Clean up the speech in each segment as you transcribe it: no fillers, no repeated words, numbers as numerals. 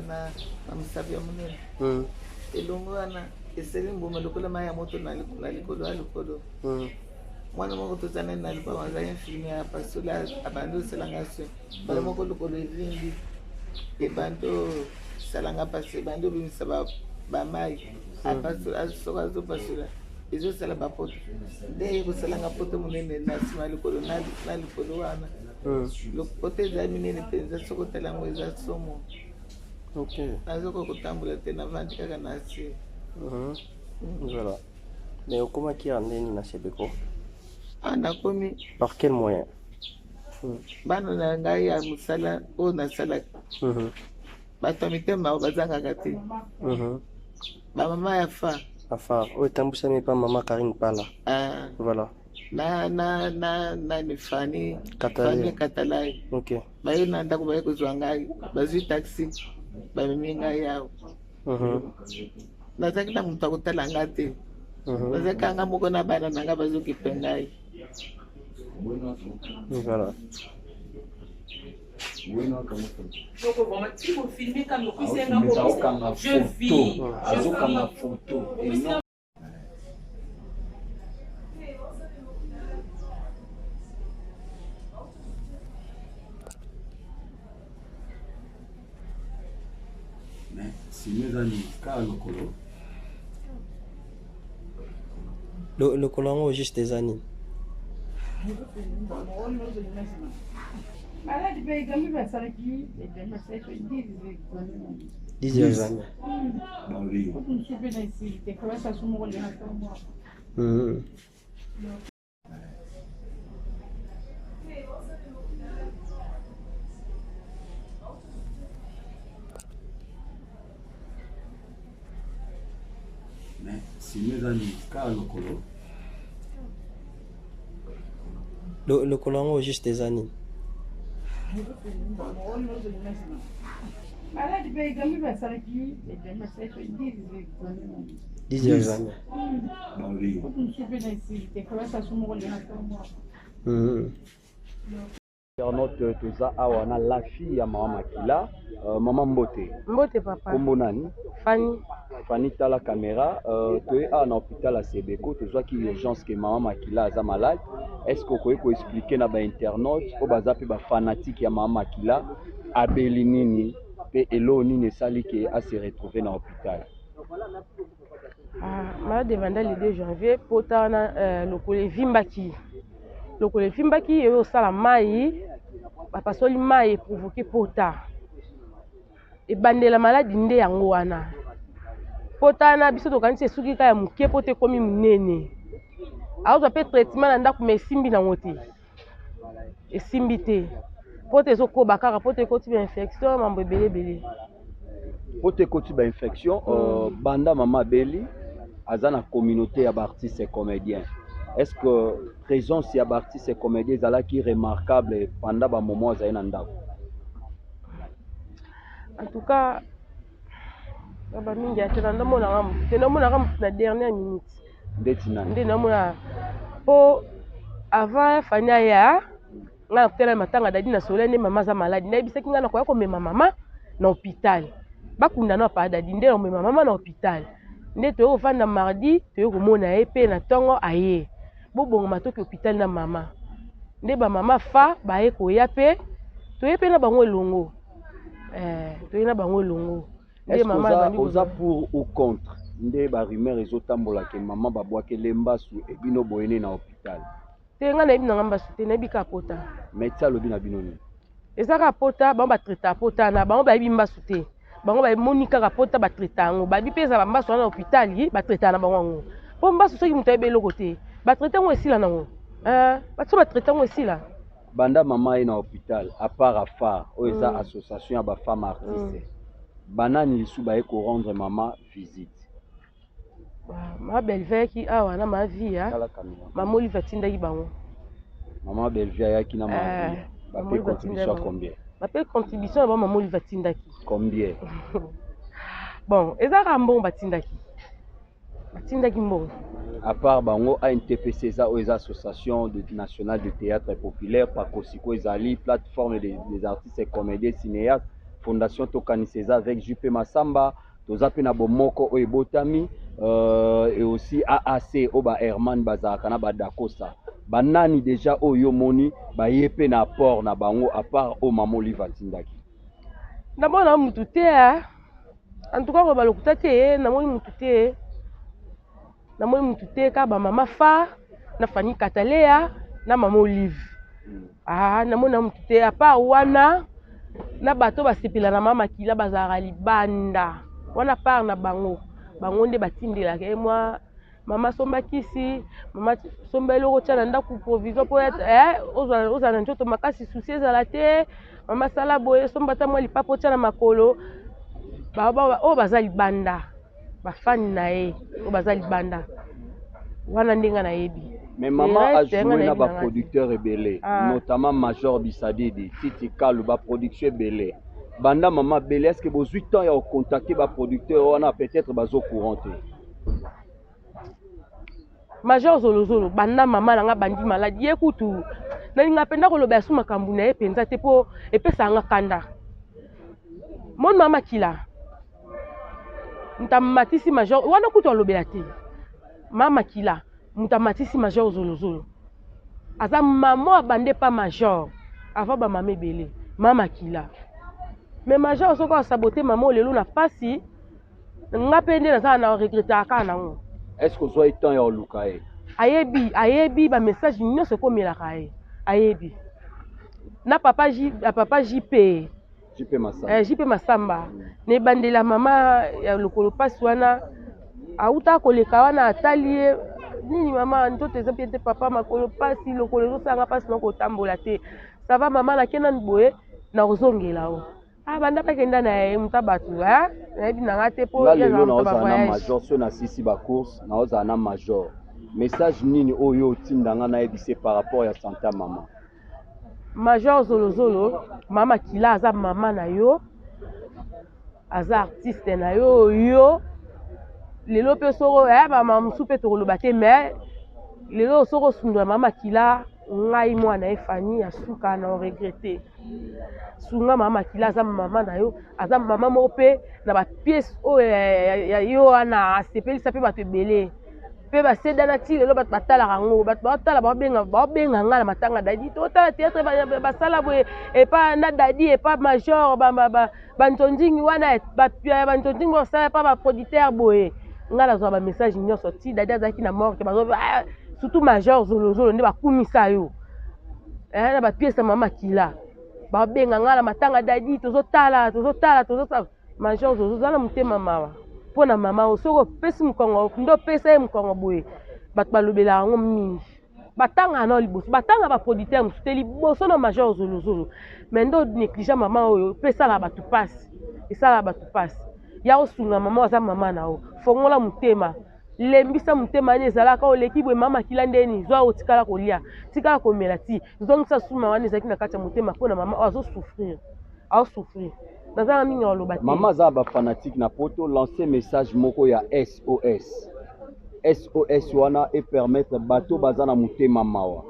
na mosapi ya monene elongo wana esali mbuma lokola mai ya moto na likolo ya lokolo. Mwana moko toza nani na lupango azali infirmier ya pasola, abandi osalanga soin mbala moko, lokolo evimbi, ebandi osalanga mpasi, ebandi obimisa bamai. Soki azopasola, ezosala bapoto nde eye kosalanga poto monene na nsima ya lokolo na likolo wana. Poto ezali minene mpenza, soki otala yango eza somo. Nazokoka kotambola te, navandi kaka na se. Voilà. Mais okomaki ya ndeni na Sebeko? Ah, nakomi par quel moyen? Bana na ngai ya mosala oyo nasalaka, bato ya mitema bazangaka te, bamama ya fa. Afar oyo etambwisami epa mama Karine Pala. Ah. Voilà. Na nani, Fani. Katalai. Fani Katalai. Baye na ndako, baye kozwa ngai, bazwi taxi, bamemi ngai awa. Nazalaki na moto akotala nga te, nazalaki nga moko na bana na ngai, bazokipe ngai. Voilà. Donc vraiment, tu peux filmer comme je vis. Azokanga photo et non. Mais sima eza nini? Kaka lokolo? Lokolo yango juste eza nini? Maladi mpe examen basalaki, basalaki 10 examen. Babi. Mosusu mpe na esili te, basala moko lenga. Mais sima eza nini? Kaka lokolo? Lokolo yango juste eza nini? Maladi mpe examen basalaki, basalaki 10 examen. Babi. Mosusu mpe na esili te, basala moko lenga. Internaute, toza awa na la fille ya mama Makila. Mama, mbote. Mbote, papa. Kombo nani? Fani. Fani, tala caméra. Toye awa na hôpital ya Sebeko, tozwaki urgence ke mama Makila aza malade. Est ce que okoki koexpliquer na bainternaute oyo baza mpe bafanatike ya mama Makila, abeli nini mpe eloo nini esali ke ase retrouve na hôpital? Ah, malade ebanda le 2 janvier. Pota wana, lokolo evimbaki, lokolo evimbaki, eyo osala mai, bapasoli mai, eprovoquer pota. Ebandela maladi nde yango wana. Pota wana, biso tokanisi esuki kaka ya moke, pota ekomi monene. Azwa mpe traitement na ndako, ma esimbi nango te, esimbi te. Pota ezokoba kaka, pota ekoti bainfection, mambo ebele ebele. Po te ekoti bainfection. Banda mama abeli, aza na communauté ya baartiste comédien. Est ce que présence ya baartiste comédien ezalaki remarquable pendant bamoment azali na ndako? En tout cas, bamingi ya te, namonaka motu te, namonaka motu na dernière minute. Ndeti nani? Nde namona mpo avant Fani aya, ngai nakutana matanga dadi na soleil, nde mama aza maladi, nayebisaki ngai nakoya komema mama na hôpital, bakunda na papa dadi, nde nakomema mama na hôpital. Nde toye kofanda mardi, toye komona ye mpe na ntongo aye bobongama, toki hôpital na mama. Nde bamama fa baye koya mpe toye mpe na bango elongo, toye na bango elongo. Nde mama oza pour ou contre nde barumeur ezotambola ke mama babwakele mbasu ebino boyene na hôpital? Te, ngai nayebi nanga mbasu te, nayebi kaka pota. Médecin alobi na bino nini? Eza kaka pota. Bango batraita pota na bango, bayebi mbasu te. Bango bamoni kaka pota, batraita yango. Bayebi mpe eza bambasu wana na hôpital, batraita na bango yango. Mpo mbasu, soki moto ayebi eloko te, batraite yango, esila nango. Bato so batraite yango, esila. Banda mama ye na hôpital, à part AFAR oyo eza association ya bafemme artiste, banani lisu baye korendre mama visite? Mama Belve ayaki awa na mavia. Mama Olive atindaki bango. Mama Belve ayaki na mavia, bape contribution combien? Bape contribution na bango, mama Olive atindaki. Combien? Bon, eza kaka mbongo batindaki, batindaki mbongo. À part bango, ANTPC eza oyo eza association nationale de théâtre populaire, pakosiko ezali plateforme des artistes et comédiens cinéastes. Fondation Tokanisa eza avec JP Masamba. Toza mpe na bomoko oyo ebotami et aussi AAC oyo ba Herman bazalaka na ba Dacosta. Banani déjà oyo omoni baye mpe na apport na bango à part oyo mama Olive atindaki? Namona mutu te. En tout cas, koloba lokuta te, namoni mutu te, namoni mutu te. Kaka bamama fa na Fani Katalea na mama Olive. Ah, namoni na mutu te à part wana. Na bato basepela na mama Makila, bazalaka libanda wana, part na bango, bango nde batindelaka ye mwa: "Mama, somba kisi, mama, somba eloko tia na ndako, provision mpo ozala na nzoto makasi, susi ezala te. Mama, sala boye, somba ata mwa lipapa otia na makolo." Oyo baza libanda, bafani na ye oyo baza libanda wana, ndenge nayebi. Mais mama ajoué na baproducteur ebele, notamment Major Bisadidi, Titi Kalu, baproduction ebele. Banda mama bele, est ce que bozwi temps ya kocontacter baproducteur wana? Peut-être bazo courant te. Major Zolozolo, banda mama na nga bandi maladi ye, kutu nalinga mpenza koloba yasu makambo na ye mpenza te, mpo epesaka nga kanda. Moni mama Makila, moto amatisi major wana, kutu alobela te. Mama Makila, moto amatisi major Zolozolo, aza mama abande pa major avant bamama ebele, mama Makila. Mais major, soki asabote mama lelo na pasi, nga mpe nde naza na regretaka kaka nango. Est ce que ozwa ye temps ya koluka ye? Ayebi, ayebi bamessage nyonso ekomelaka ye, ayebi. Na papa J, papa JP. JP Masamba. Eh, JP Masamba. Na ebandela mama ya lokolo mpasi wana, auta koleka wana, atali ye: "Nini mama, nzoto eza bien te?" "Papa, makolo mpasi, lokolo ezosalanga mpasi na kotambola te." "Ça va mama, nake nanu boye, na kozongela o." Ah, banda bakenda na ye, moto bato nayebi nanga te mpo Nga lelo naozala na major so nasisi bacourse, naozala na major. Message nini oyo otindanga nayebise par rapport ya santa mama? Major Zolozolo, mama Kila aza mama na yo, aza artiste na yo. Yo lelo mpe soko bamama mosusu mpe tokoloba te, mais lelo soki osundola mama Makila, ngai mwana ye Fani ya suka na oregretter. Sunga mama Makila, aza mama na yo, aza mama moko mpe na bapièce oyo ya yo wana, asepelisa mpe bato ebele mpe basedana ti lelo. Bato batalaka yango, bato baotala, baobenga nga na matanga: "Dadi, totala théâtre basala boye epa na dadi, epa major banzonzingi wana, banzonzingi basala epa baproducteur boye." Nga nazwa bamessage nyonso ti dadi azalaki na morgue, bazo surtout major Zolozolo nde bakumisa yo na bapièce ya mama Makila. Babenga nga na matanga: "Dadi, tozotala, tozotala, tozotala." Major Zozo, oza na motema mawa mpo na mama oyo. Soki opesi mokongo, nde opesa ye mokongo boye, bato balobelaka yango mingi, batangaka nao liboso, batanga baproducteur mosusu te liboso na major Zolozolo. Mais nde onéglige mama oyo mpe esalaka bato mpasi, esalaka bato mpasi ya kosunga mama oyo aza mama na yo. Fongola motema, lembisa motema wana ezalaka oleki boye. Mama Makila ndeni zwa, otikala kolia, tikala komela, ti zongisa suma wana ezalaki na kati ya motema mpona mama oyo azosouffrir, aosouffrir. Naza na mingi aloba te. Mama aza bafanatique na poto. Lance message moko ya SOS, SOS wana epermettre bato baza na motema mawa.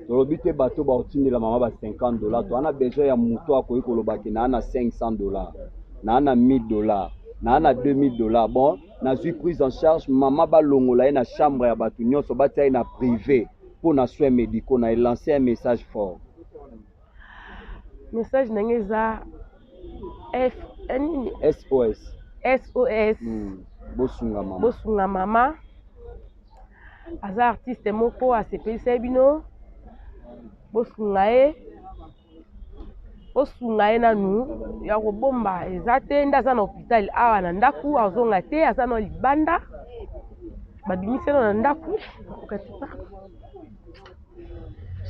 Tolobi te bato baotindela mama ba 50 $. Toza na besoin ya moto akoki koloba ke naa na 500 $, naa na 1000 $, naa na 2000 $. Bon, nazwi prise en charge mama, balongola ye na chambre ya bato nyonso, batia ye na privé mpo na soins médicaux na elance un message fort. Message ndenge eza F nini? SOS. SOS. Bosunga mama. Bosunga mama, aza artiste moko asepelisa ye bino. Bosunga ye, bosunga ye nanu ya kobomba eza te. Nde aza na hôpital awa na ndako, azonga te, aza na libanda, babimisi na ndako okati.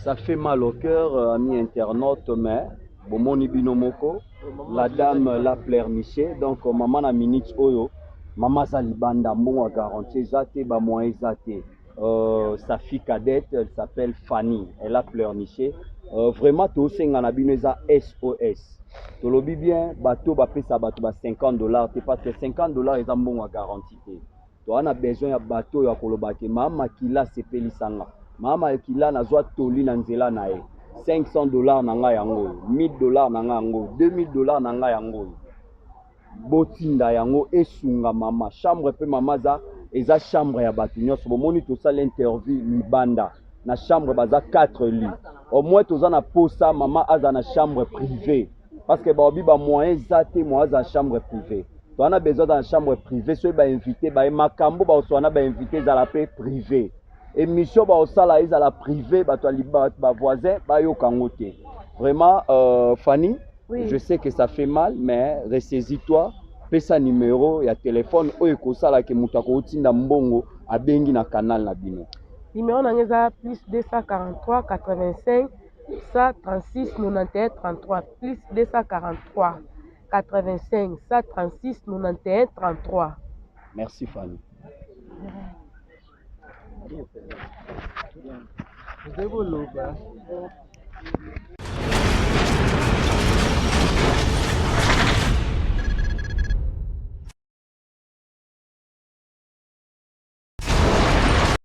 Ça fait mal au cœur, ami internaute, mais bomoni bino moko, la dame l'a pleurniché. Donc mama na minute oyo, mama aza libanda, mbongo ya garantie eza te, bamoyen eza te. Sa fille cadette, elle s'appelle Fanny, elle a pleurniché. Vraiment tosenga na bino eza SOS. Tolobi bien, bato bapesa bato ba 50 $ te, parce que 50 $ eza mbongo ya garantie te. Toza na besoin ya bato oyo akoloba ke mama Makila asepelisanga, mama Makila nazwa toli na nzela na ye. 500 $ na ngai yango oyo, 1000 $ na ngai yango oyo, 2000 $ na ngai yango oyo. Botinda yango, esunga mama. Chambre mpe mama aza, eza chambre ya bato nyonso. Bomoni, tosala interview libanda na chambre, baza 4 lits au moins. Toza na posa mama aza na chambre privée, parce que baobi bamoyen eza te, mo aza na chambre privée. Toza na besoin aza na chambre privée. Soki bainvité baye, makambo bakosola na bainvité ezala mpe privé, émission baosala ezala privé, bato ya bavoisin bayoka yango te. Vraiment, Fanny, Oui. Je sais que ça fait mal, mais ressaisis-toi. Pesa numéro ya téléphone oyo ekosalaka moto akotinda mbongo, abengi na canal na bino. Numéro na nga eza plus 243 85 136 91 33, plus 243 85 136 91 33. Merci, Fanny. Ozali koloba.